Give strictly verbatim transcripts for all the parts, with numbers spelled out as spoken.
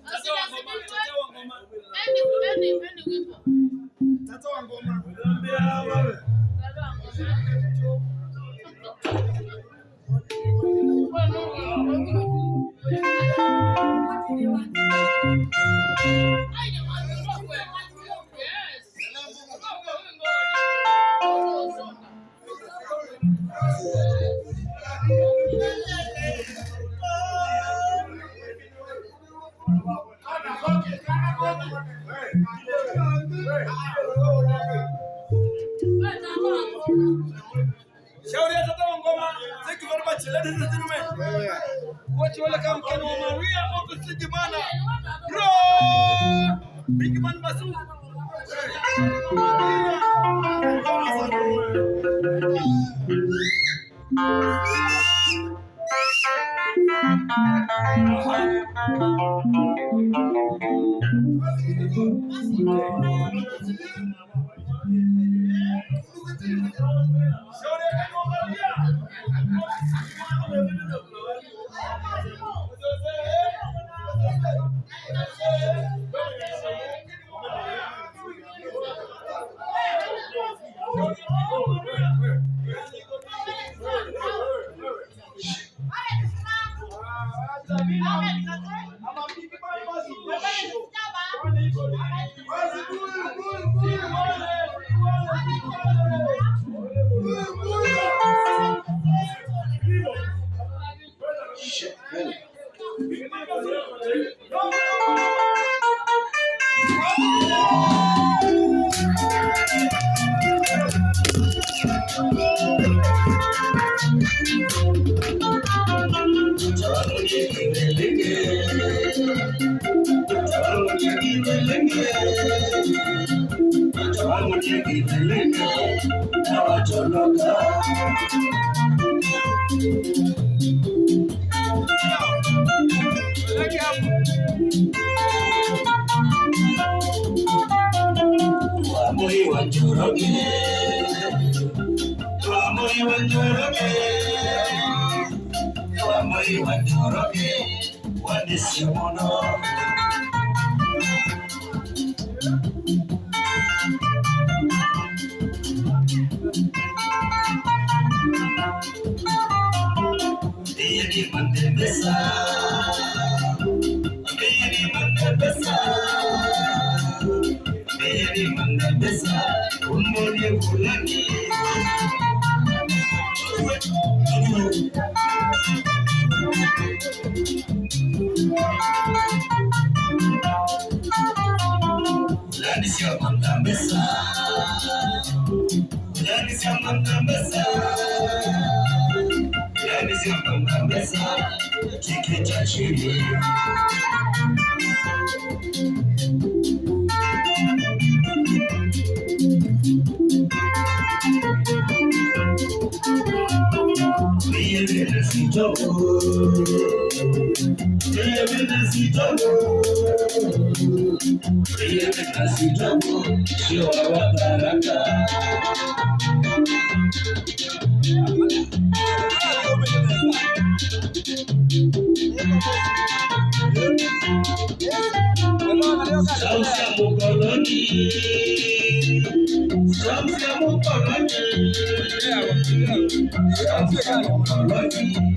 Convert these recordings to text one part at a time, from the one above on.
Tata wa ngoma, tata wa ngoma. Tata wa ngoma. Shauri ya tata wa ngoma. Thank you very much, ladies and gentlemen. Wote wale kama mkeni wa Maria of the City Bana. Bro! Big man Basu. Wambui wa Njoroge, Wambui wa Njoroge, Wambui wa Njoroge, wanisye mũno. Ndiye nĩmantembesa. Ndiye nĩmantembesa. Ndiye nĩmantembesa. Umboni fulani. Fulani sio mantembesa. Fulani sio mantembesa. Fulani sio mantembesa. Kiki cha chini. Ndiye nĩmantembesa. Ndiye nĩmantembesa. Ndiye nĩmantembesa. Sio wa Tharaka. Sauti ya mkoloni. Sauti ya mkoloni. Sauti ya mkoloni.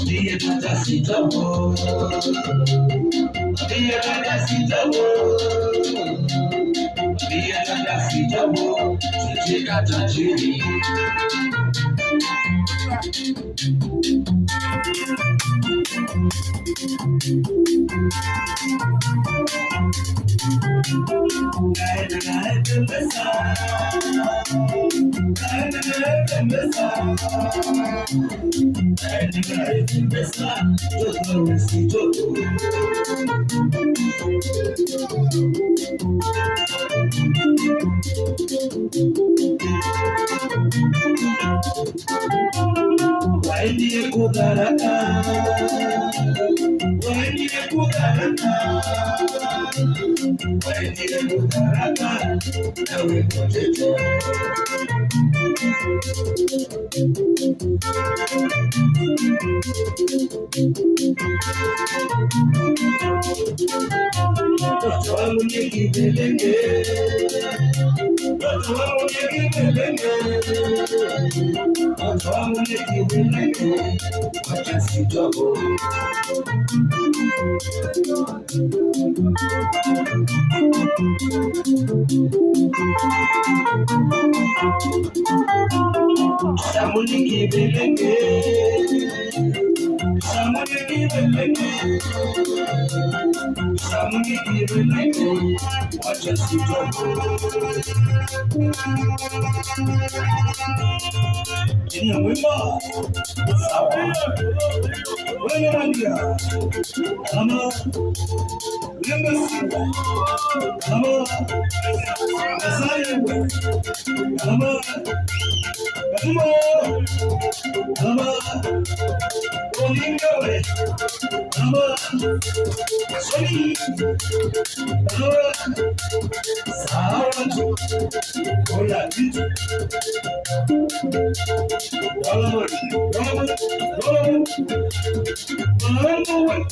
Ndiye tata sitabo. Ndiye tata sitabo. Ndiye tata sitabo. Tutika tajiri. Waendie kũtharaka, waendie kũtharaka, waendie kũtharaka, nawe mũtete. Mtoto wangu ni kipeleke. Mtoto wangu ni kipeleke. Mtoto wangu ni kipeleke. Wacha sitobo. Mtoto wangu ni kipeleke. Mtoto wangu ni kipeleke. Mtoto wangu ni kipeleke. Wacha sitobo. Chini ya wimbo. Sawa. Wewe Maria. Alama. Wimbo sawa. Alama. Asante. Alama. Katumo. Alama. Olingawe. Alama. Soni. Alama. Sawa. Ola. Alama. Alama. Alama. Alama.